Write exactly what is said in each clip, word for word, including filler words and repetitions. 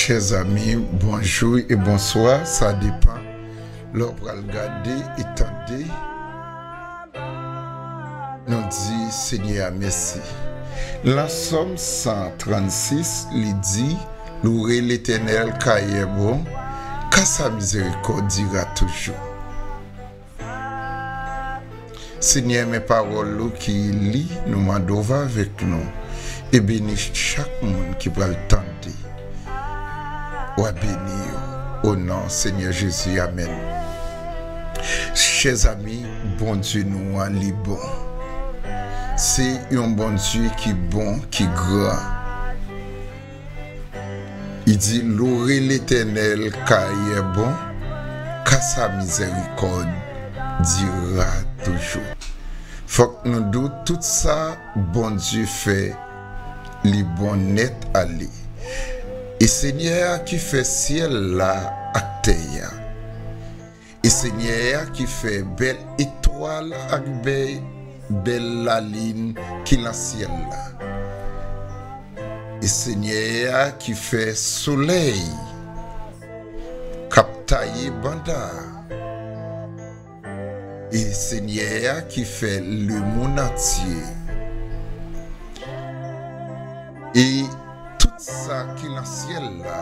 Chè zanmi, bonjou e bonswa, sa depann lè w pral gade e tande. Nou di Senyè a mèsi. Nan Sòm san trannsis, li di, Louez l'Éternel, car il est bon, car sa miséricorde dure à toujours. Senyè, men pawòl ou ki li, nou mande w va avèk nou e beni chak moun ki pral tande. W a beni yo, o non Senyè Jezi, amèn. Chè zanmi, Bondye nou an, li bon. Se yon Bondye ki bon, ki gran. Li di, Louez l'Éternel, car il est bon, car sa miséricorde dure à toujours. Fòk nou di w tout sa Bondye fè, li bon nèt ale. E Senyè a ki fè syèl la ak tè a. E Senyè a ki fè bèl etwal ak bèl, bèl lalin ki nan syèl la. E Senyè a ki fè solèy k ap taye banda a. E Senyè a ki fè lemonn antye. E tout sa ki nan syèl la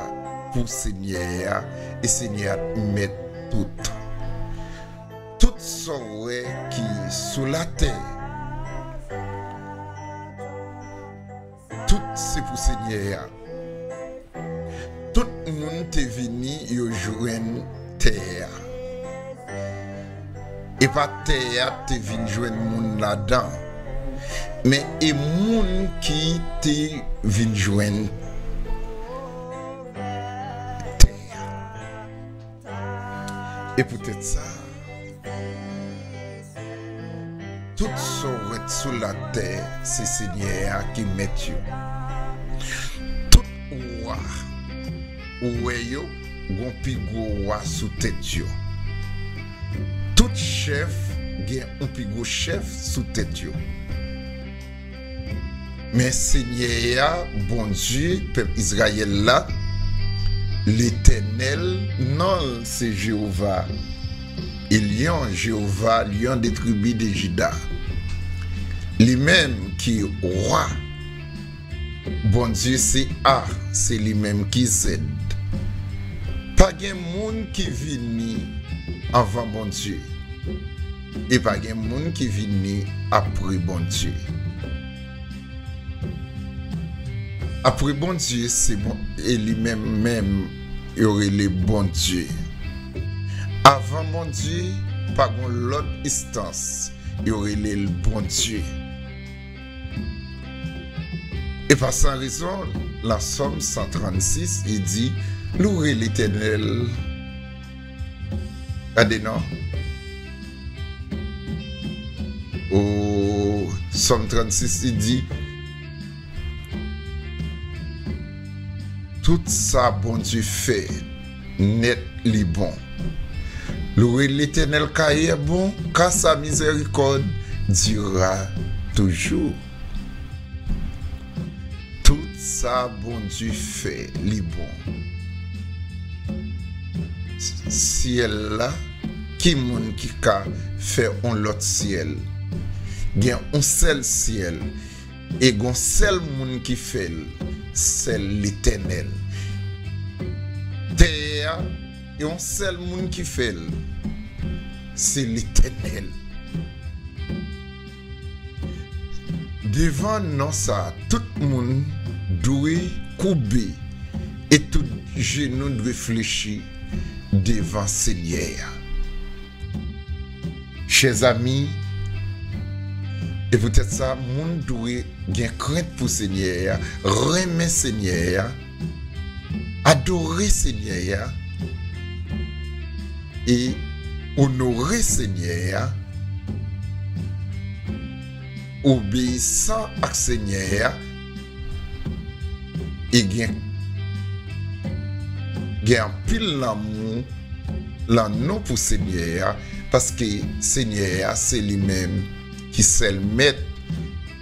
pou Senyè a, e Senyè a mèt tout. Tout sa w wè ki sou latè, tout se pou Senyè a. Tout moun te vini, yo jwenn tè a. E pa tè a te vin jwenn moun ladan, men e moun ki te vin jwenn tè a. E poutèt sa, tout sa w wè sou latè, se Senyè a ki mèt yo. Tout wa ou wè yo, gon pi gwo wa sou tèt yo. Tout chèf gen yon pi gwo chèf sou tèt yo. Men Senyè a, Bondye pèp Izrayèl la, Letènèl, non l se Jewova. Elyon, Jewova, Lyon de tribi de Jida. Li menm ki wa. Bondye se A, se li menm ki Z. Pa gen moun ki vini anvan Bondye. E pa gen moun ki vini apre Bondye. Apre Bondye, se bon, e li menm menm, yo rele Bondye. Avan Bondye, pa gon lòt enstans, yo rele l Bondye. E pa san rezon, nan Sòm san trannsis, li di, Louez l'Éternel. Gade non. O Sòm trannsis, li di, Tout sa Bondye fè, nèt li bon. Louez l'Éternel car il est bon, car sa miséricorde dure à toujours. Tout sa Bondye fè, li bon. Syèl la, ki moun ki ka fè yon lòt syèl? Gen yon sèl syèl, e gon sèl moun ki fè l, sèl Letènèl. Tè a, e yon sèl moun ki fè l, se Letènèl. Devan non sa a, tout moun dwe koube e tout jenou dwe flechi devan Senyè a. Chè zanmi, e poutèt sa, moun dwe gen krent pou Senyè a, renmen Senyè a, adore Senyè a, e onore Senyè a, obeyisan ak Senyè a, e gen, gen anpil lanmou lan nou pou Senyè a, paske Senyè a se li menm ki sèl mèt,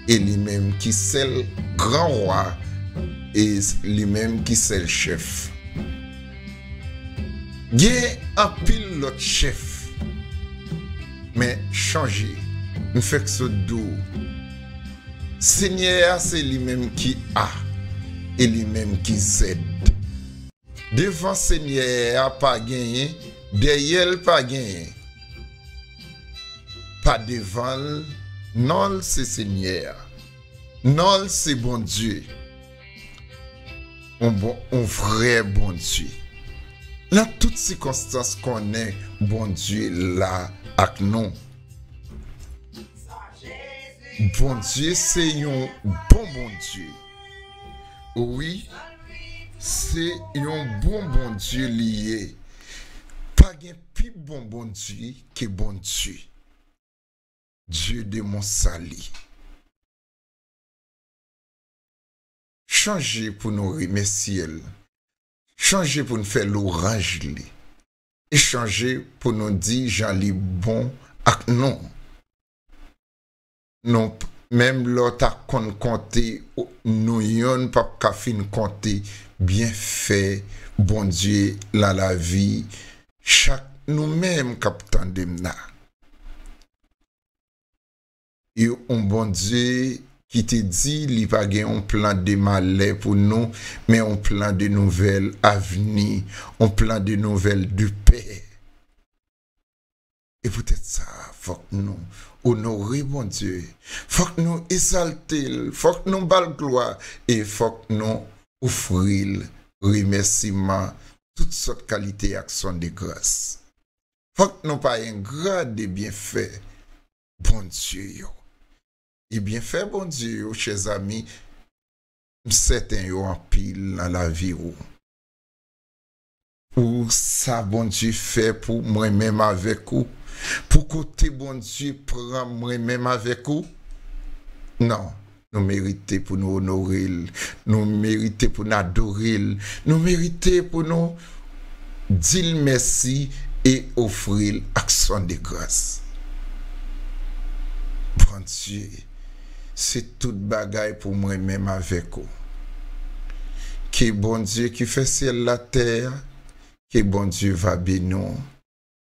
e li menm ki sèl gran wa, e li menm ki sèl chèf. Gen anpil lòt chèf, men chonje, m fèk sot di w, Senyè a se li menm ki A e li menm ki Z. Devan Senyè a pa genyen, dèyè l pa genyen. Pa devan l, non l se Senyè a. Non l se Bondye. On bon, on vrè Bondye. Nan tout sikonstans, konnen Bondye la ak nou. Bondye se yon bon Bondye. Wi, se yon bon Bondye li ye. Pa gen pi bon Bondye ke Bondye. Dieu de mon salut. Chonje pou nou remèsye l. Chonje pou n fè lwanj li. E chonje pou nou di jan li bon ak nou. Nou, menm lè w ta konn konte, nou yonn p ap ka fin konte byenfè Bondye nan lavi chak nou menm k ap tande m nan. E yon Bondye ki te di li pa gen yon plan de malè pou nou, men yon plan de nouvèl avni, yon plan de nouvèl de pè. E poutèt sa, fòk nou onore Bondye, fòk nou egzalte l, fòk nou ba l glwa, e fòk nou ofri l remèsiman tout sòt kalite aksyon de gras. Fòk nou pa engra de byenfè Bondye yo. E byenfè Bondye yo, chè zanmi, m sèten yo anpil nan lavi w. Pou sa Bondye fè pou mwen menm avèk ou, pou kote Bondye pran mwen menm avèk ou, non, nou merite pou nou onore l, nou merite pou n adore l, nou merite pou nou di l mèsi e ofri l aksyon de gras. Bondye, se tout bagay pou mwen menm avèk ou. Ke Bondye ki fè syèl la tè a, ke Bondye va beni w,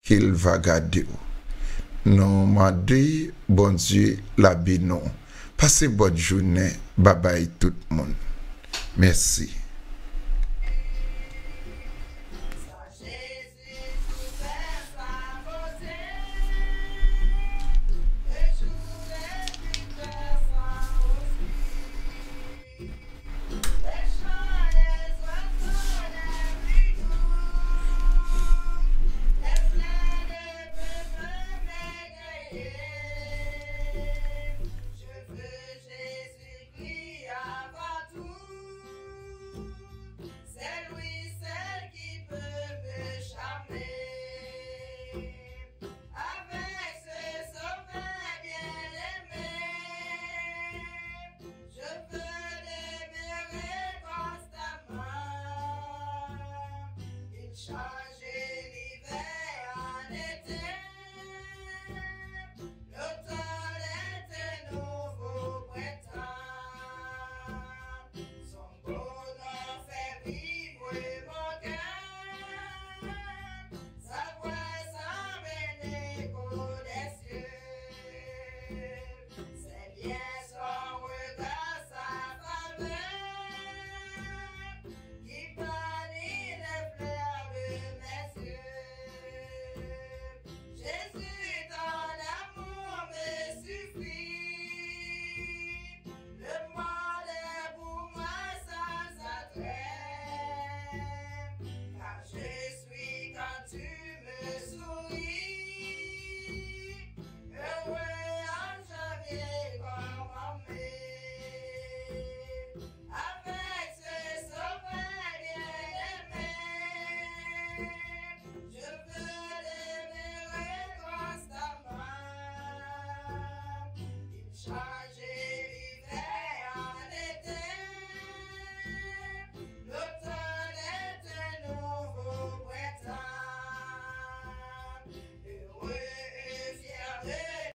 ke l va gade w. Nou mande Bondye la beni w. Pase bòn jounen, babay tout moun. Mèsi. Avec ce sauveur bien-aimé, je veux demeurer constamment. Il change l'hiver en été, l'automne est un nouveau printemps. Son bonheur fait vibrer mon cœur, sa voix semble un écho des cieux. C'est bien son regard, sa faveur, qui planit les fleurs de mes yeux. Jésus, ton amour me suffit. Le monde est pour moi sans attrait, car je suis quand tu me souris, heureux en janvier comme en mai. Avec ce sauveur bien-aimé, je veux demeurer constamment. Il change